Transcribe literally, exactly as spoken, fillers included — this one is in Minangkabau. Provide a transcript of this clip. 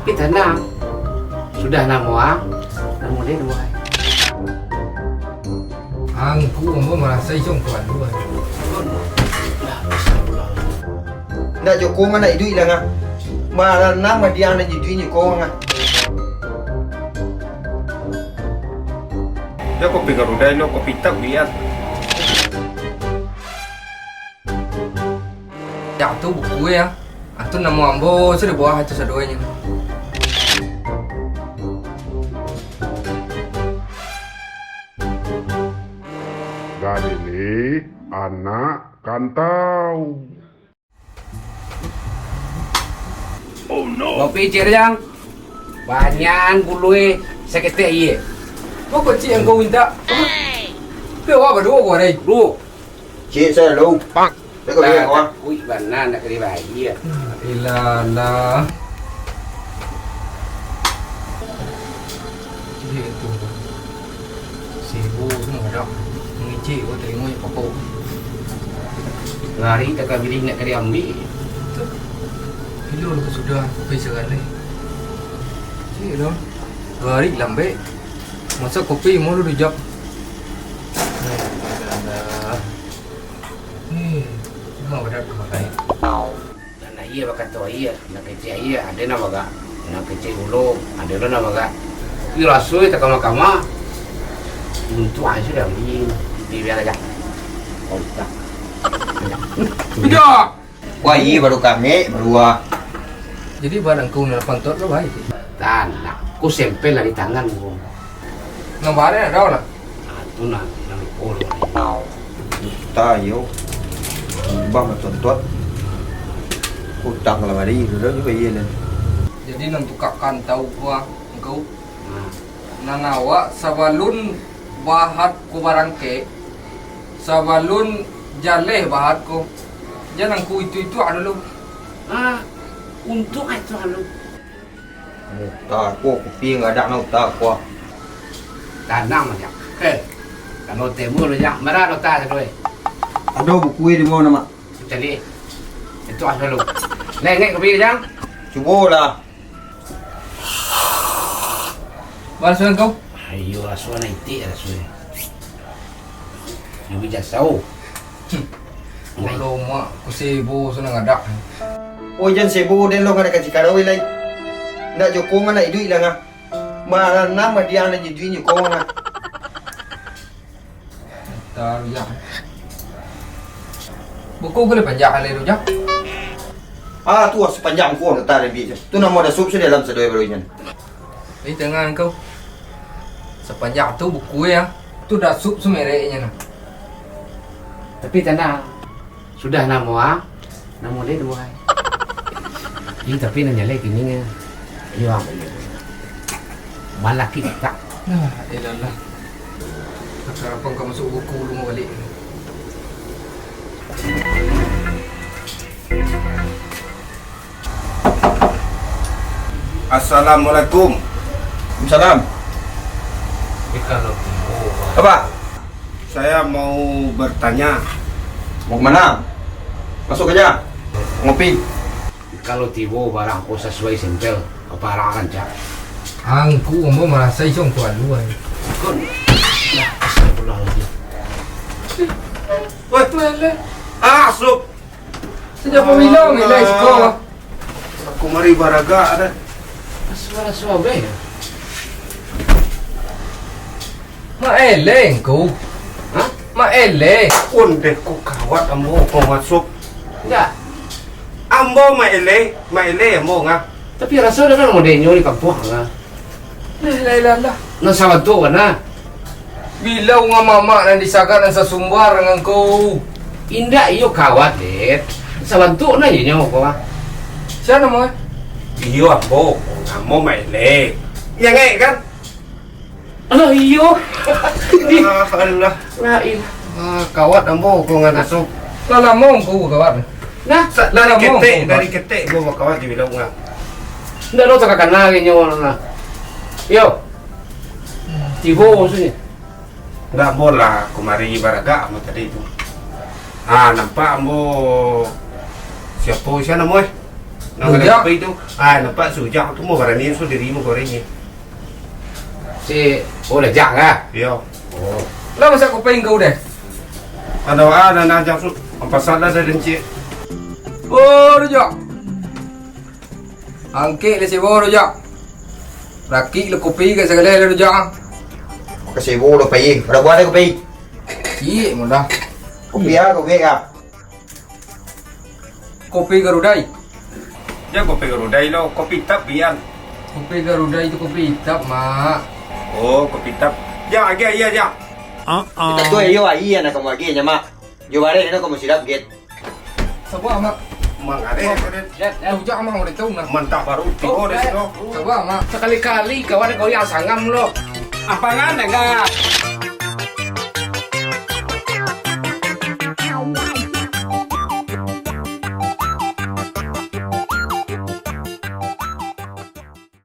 Tapi tanang. Sudah namo ang, namo den, namo ai. Angku ambo marasai songko alu ai. Ndak jokong anak iduik lah ngah. Maranang madiang anak iduik nyo kong ngah. Yo kopi garudai lo, kopi hitam biar. Yak tu buku ya. Atun namo ambo sudah bawah itu sadoanyo. Galilei anak kantau. Kopi cik Rajang. Banyak gulai saketek iye. Kok kecik yang kau minta? Tapi awak berdua kau ada. Duh. Cik, saya dulu. Pak. Saya kau bilang, kawan. Kuih bana nak kena bayar. Ilah lah. Cik tu. Sebo tu madak. Mangecek ko talingo nyo papau. Lari takabilih nak kari ambiak. Tu. Bilo lah sudah kopi sagaleh. Cik lah. Lari lambek. Masak kopi mau lu dujak. Eh, dah, dah. Eh, cuma badak tu makai. Nan aia bakato aia, nan kecek aia, ado nan bagak, nan kecek ulo, ado lo nan bagak. Tapi raso takama-kama. Untuak aja dah beli, di biar aja. Kontak. Tidak. Wah, iya baru kami berdua. Jadi barang kau nak pantot lo baik. Tanah, ku sempel lah di tangan ku. Nang barang ada lah. Nah, tu nah, nang di polo. Tayo. Bah matontot. Utang lah mari, sudah juga iya lah. Jadi nang tukakkan tahu gua, engkau. Nah. Nan awak sabalun bahat ko barangkek, sabalun jaleh bahat ko, jan angku itu-itu dulu. Ah, untuak itu anu. Utak ko, kuping gadang utak ko. Tanang aja. Heh. Kalau temu lo, Jang. Mara nota satu, eh? Ado buku di bawah nama. Cari. Itu ah dulu. Lah, ingat kopi, Jang? Cubolah. Baraso kau? Ayo, raso nan itik, raso. Yo bijasau. Hmm. Kalau mak ku sebo sanang adak. Oh, jan sebo den lo, kada kacik kada wai lai. Ndak jokong anak iduik lah ngah. Maranam madiang anak iduik nyo kong ngah. Taruh, Jang. Buku boleh panjang kali tu, Jang? Ah, tu ah, sepanjang buku anu tadi ambil je. Tu namo dah sup sudah dalam sadoi baru jan. Di tengah kau. Sepanjang tu buku ya. Tu dah sup sumereknya nah. Tapi tanang. Sudah namo ang, namo den, namo ai. Ih, tapi nan jaleh kini nyo. Iyo, ang, iyo. Balaki tak. Nah, ilah lah. Sekarang pun kau masuk buku dulu balik. Assalamualaikum. Salam. Apa? Saya mau bertanya. Mau kemana? Masuk aja. Ngopi. Kalau tibo barang ko sasuai sampel, apa arakan, Cak? Angku, ambo marasai songko alu ai. Kon. Nah, astagfirullahaladzim. Wah, tu eleh. Ah, sup. Sejak pamilo milai siko. Aku mari baragak dah. Suara suabe. Mak eleh engku. Hah? Mak eleh. Ondeh ko kawat ambo ko masuk. Ndak. Ambo mak eleh, mak eleh ambo ngah. Tapi raso dah modelnyo di kampuang ngah. Lah, lah, lah, lah. Nan sabantuak bana. Bila unga mamak nan disagat nan sasumbar dengan ko. Indak iyo kawat, Det. Sabantuak nan inyo ko. Sia namo, eh? Iyo ambo, namo Maile. Nyangek kan? Alah iyo. Alah, alah. La ilah. Ah, kawat ambo ko ngan asuh. Lah lamo ko kawat. Nah, sa-, dari ketek, dari ketek gua bakawat di bilau ngah. Ndak lo takakana lagi nyo nah. Yo. Tibo maksudnyo. Ndak ambo lah kumari baragak ambo tadi tu. Ah, nampak ambo siapo sia namo eh? Nah, kalau Ujang. Kopi tu, ah, nampak si Ujang tu mau barani so diri mau goreng ni. Si, oh, dah Jang lah. Yo. Oh. Lah masak kopi kau deh? Ada ah, ada nah Jang su, pasal lah dari Encik. Oh, Rujak. Angkek lah sibo, Rujak. Rakik lah kopi kat segala lah, Rujak. Ka sibo lah, Pai. Ada buah ada kopi? Cik, mudah. Kopi ah, kopi ah. Kopi garudai. Jan kopi garudai lo, kopi tap pian. Kopi garudai tu kopi tap, Mak. Oh, kopi tap. Jan, agiah aia, Jan. Kita tu ayo aia nak kamu agiah nya, Mak. Jo bareh nak kamu sidap get. Sabar, Mak. Mang areh, areh. Jan, Jan. Tahu jak, Mak, udah tahu nah. Mantap baru tigo deh, Jan. Sabar, Mak. Sakali-kali kawan kau yang sangam lo. Apa ngan dengar?